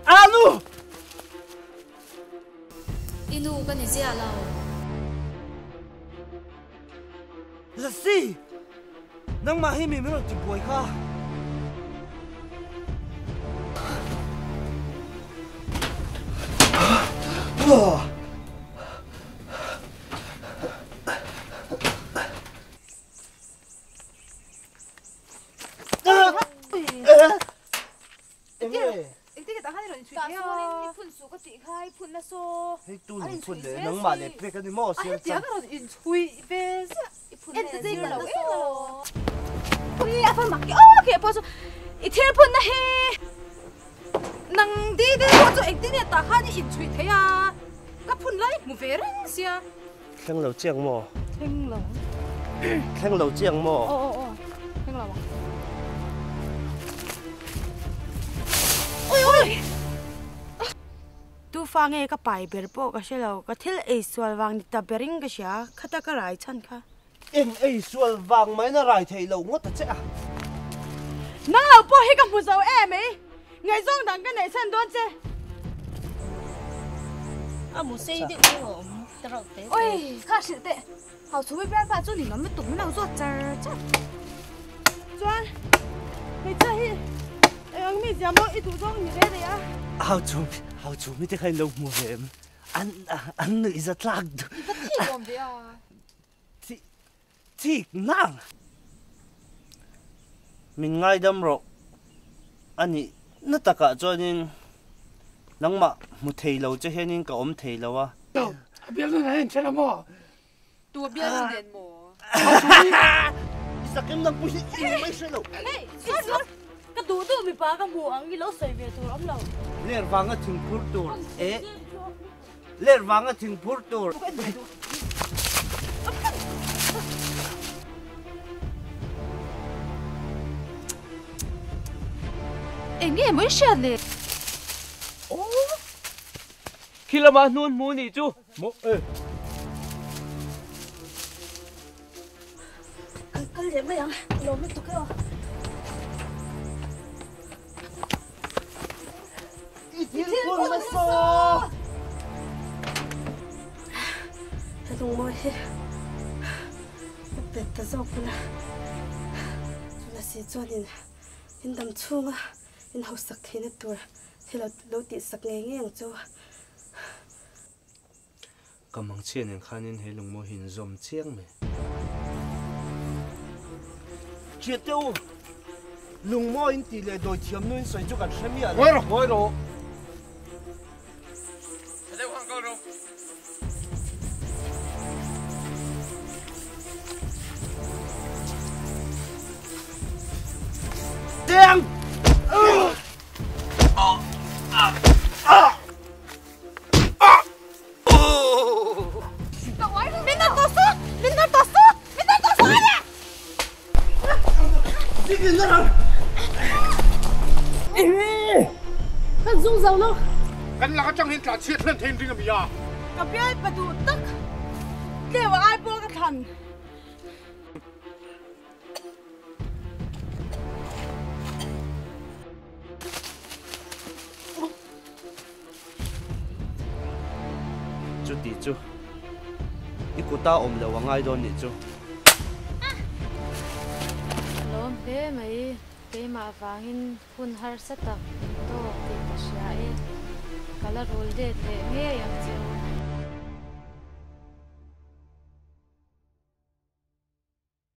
Anu! I nu ka ni ziah lo. Lasi! Nangmah hi mi min rawn ti buai kha. Hei tu lung phun leh nangmah leh pek a ni maw siam chang. Thleng lo chiang maw? Thleng lo. Thleng lo chiang maw? Aw aw aw. Thleng lo ang. Oi oi! Tu fa nge ka pai ber pawh ka hre lo, ka thil ei sual vang ni ta berin ka hria, khata ka rai chhan kha. Eng ei sual vang maina rai theih loh ngawt a che a. Nang lo pawh hi ka hmu zo em ei, ngaihzawng dang ka neih chhan dawn che. A mu sei deuh deuh a awm ta reuh te te. Oi, kha hrilh teh, hau chhumi bialpa chu ninawm lutuk min lo zawt char char. Chuan hmeichhia hi eng ang mi zia maw i duh zawng ni ve rih a. Hau chhumi, hau chhumi te kha in lo hmu ve em? An an nuih za tlak duh. I va thik awm ve a. Thik nang! Min ngaidam rawh a nih na takah chuanin nangmah hmu thei lo che hianin ka awm thei lo a. A bialnu nen a inthen a maw? Tu a bialnu nen maw? I sakim nang pawh hi i ni mai hre lo. Hei, sawi ka duh duh mipa ka hmu ang i lo sawi ve tur awm lo. Ler vanga thingphur tur e. Ler vanga thingphur tur. Eng nge maw i hriat le? Aw! Khi lama hnun hmu nih chu. Maw e. Kal kal leh mai ang, lawm lutuk e aw. I thil phun nasa! He lungmawi hi ka pet ta zawk bula chuna si chuanin in dam chhunga in hausak theihna tur thil lo tihsak ngei ngei ang chu. Ka mangchhia nen khanin he lungmawi hi in zawm chiang mai. Hriat teh u, lungmawi in tih leh dawi thiam nu in sawi chu kan hre miah lo. Ngawi rawh, ngawi rawh. Tha deuh hang kal rawh. Tiang! Kan lak atang hian tlan chhiat hlen thei in ring a mi a. Ka bial pa duh tak tleu ai pawh ka thlan. Chuti chu i kuta awm lo a ngai dawn nih chu. Lawm hle mai, keimah vangin hun harsa tak in tawk tih ka hria e, ka la rul let leh ngei ang che u.